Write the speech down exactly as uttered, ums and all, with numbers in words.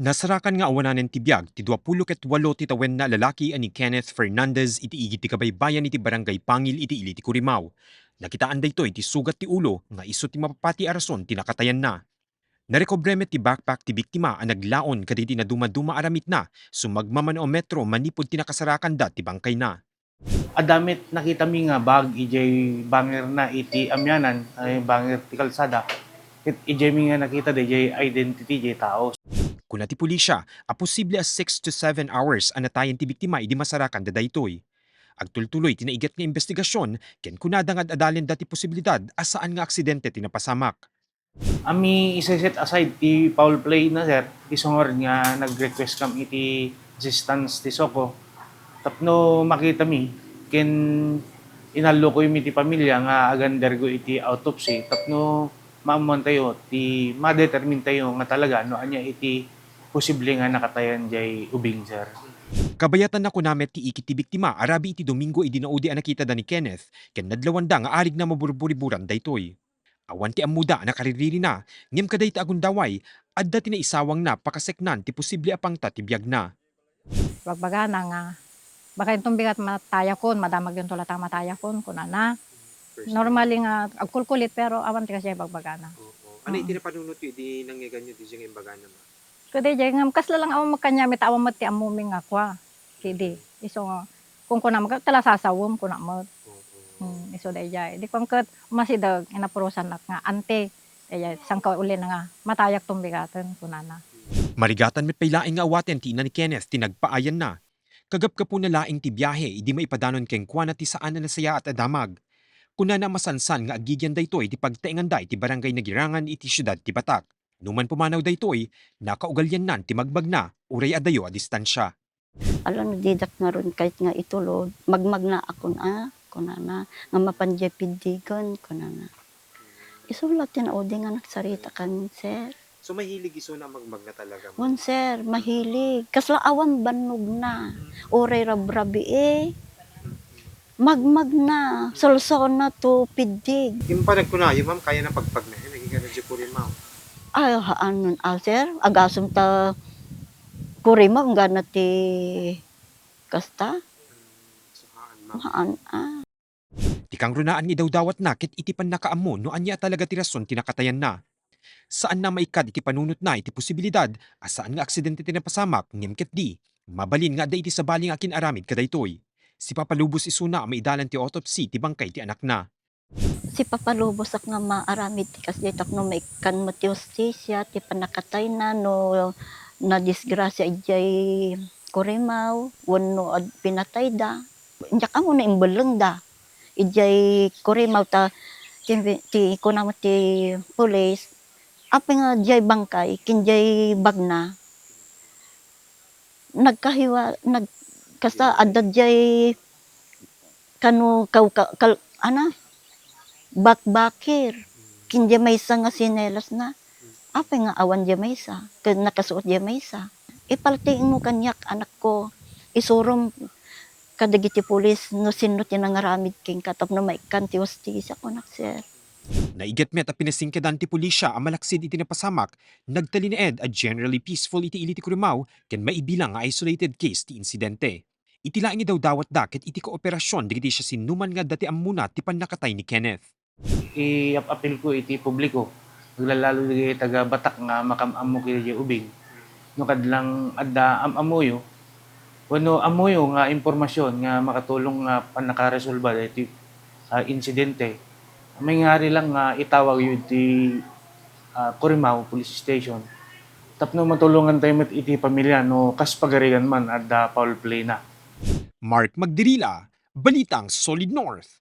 Nasarakan nga awananen ti biag ti duapulo ket walo ti tawenna a lalaki a ni Kenneth Fernandez iti igid ti kabaybayan iti Barangay Pangil iti ili ti Corimao. Nakitaan daytoy ti sugat ti ulo nga isu ti mapapati a rason ti nakatayanna. Narekobre met ti backpack ti biktima a naglaon kadagiti nadumaduma a ramitna, sumagmamano a metro manipud ti nakasarakanda ti bangkayna. Adda met nakitami nga bag idiay bangerna iti amianan, ay, banger ti kalsada. Ket idiay mi nga nakita daydiay identity diay tao. Kuna ti pulisya a posible a six to seven hours a natayen ti biktima idi masarakanda daytoy. Agtultuloy ti naigat nga imbestigasyon ken kunada nga ad-adalenda ti posibilidad a saan nga aksidente ti napasamak. Ami iseset aside ti foul play na, sir, isu ngarud nga nag-request kam iti assistance ti SOCO tapno makitami ken inallokoymi ti pamilya nga agandergo iti autopsy tapno maammoantayo ti madetermintayo nga talaga no ania iti posible nga nakatayan diay ubing, sir. Kabayatanna kuna met ti ikit ti biktima a rabii iti Domingo idi naudi a nakitada ni Kenneth ken nadlawanda nga arigna maburburiburan daytoy. Awan ti ammoda a nakariririna, ngem kadayta a gundaway, adda ti naisawangna pakaseknan ti posible a pangta ti biagna. Bagbagana nga, baka inton bigat matayakon, madamag yun tulata matayakon, kunana. Normally nga agkulkulit, pero awan ti kasdiay bagbagana. Oo. Ano iti napanunotyo idi nangyeganyo diay nga imbagana, ma? Kadi jay ngem kasla lang awan met kaniami ta awan met ti ammomi nga kua. Kidi. Isu nga, kunkunam ket, "Tala sasawem," kuna met. Hmm, isu dayjay. Idi kuan ket, umasideg, inapurosannak nga, "Ante," dayjay, sangkaulina nga, "Matayak tumbigaten," kunana. Marigatan met pay laeng nga awaten ti ina ni Kenneth ti nagpaayanna. Kagapgapuna laeng ti biahe idi maipadanon kenkuana ti saan a nasayaat a damag. Kunana a masansan nga agigian daytoy ti pagtaenganda iti Barangay Nagirangan iti siudad ti Batac. Numan pumanaw daytoy, nakaugaliannan ti magmagna uray adayo a distansia. Ala no didak ngarud kayat nga itulod, magmagna akon a, kunana, nga mapan diay piddigen, kunana. Isu la ti naudi nga nagsarita kami, sir. So, mahilig isuna a magmagna talaga, ma'am? Wen, sir, mahilig. Kasla awan bannogna. Uray rabrabii. Magmagna, solsona to piddig. Yung panagkunayo, ma'am, kayana pagpagnaen, naging ano, di Corimao? Ay, haanon, ah, sir? Agasem ta Corimao, gana ti kasta? So, haan, ma'am. Haan, ah. Ti kangrunaan nga idawdawatna ket iti pannakaammo no ania talaga ti rason ti nakatayanna. Saanna a maikkat iti panunotna iti posibilidad a saan nga aksidente ti napasamak ngem ket di, mabalin nga adda iti sabali nga akin-aramid kadaytoy. Sipapalubos isuna a maidalan ti autopsy ti bangkay ti anakna. Sipapalubos ak nga maaramid ti kasdiay tapno maikkan met ti hustisia ti pannakatayna no nadisgrasia idiay Corimao wenno ad-, pinatayda. Diak ammo no imbellengda idiay Corimao ta ti, ti kuna met ti pulis, apay nga diay bangkay ken diay bagna nagkahiwa-, nag-, kasta adda diay kano kaw-, ka-, kal-, ana, bakbakir. Ken diay maysa nga sinelasna. Apay nga awan diay maysa, ken nakasuot diay maysa. Ipaltiingmo kaniak, anakko. Isurom kadagiti pulis no sinno ti nangaramid kenka tapno maikkan ti hustisia, kunak, sir. Naigat met a pinasingkedan ti pulisya a malaksid iti napasamak, nagtalinaed a generally peaceful iti ili ti Corimao ken maibilang nga isolated case ti insidente. Iti laeng idawdawatda ket iti kooperasyon dagiti siasinoman nga adda ti ammona ti pannakatay ni Kenneth. Iap-apilko iti publiko, aglalalo dagiti taga-Batac nga makam-ammo iti ubing. No kasla adda am-ammoyo, wenno ammoyo nga impormasyon nga makatulong nga pannakaresolba daytoy, ah, insidente, mangngari lang nga itawagyo iti, ah, Corimao Police Station tapno matulongantayo met iti pamilya no kas pagarigan man adda foul play na. Mark Magdirila, Balitang Solid North.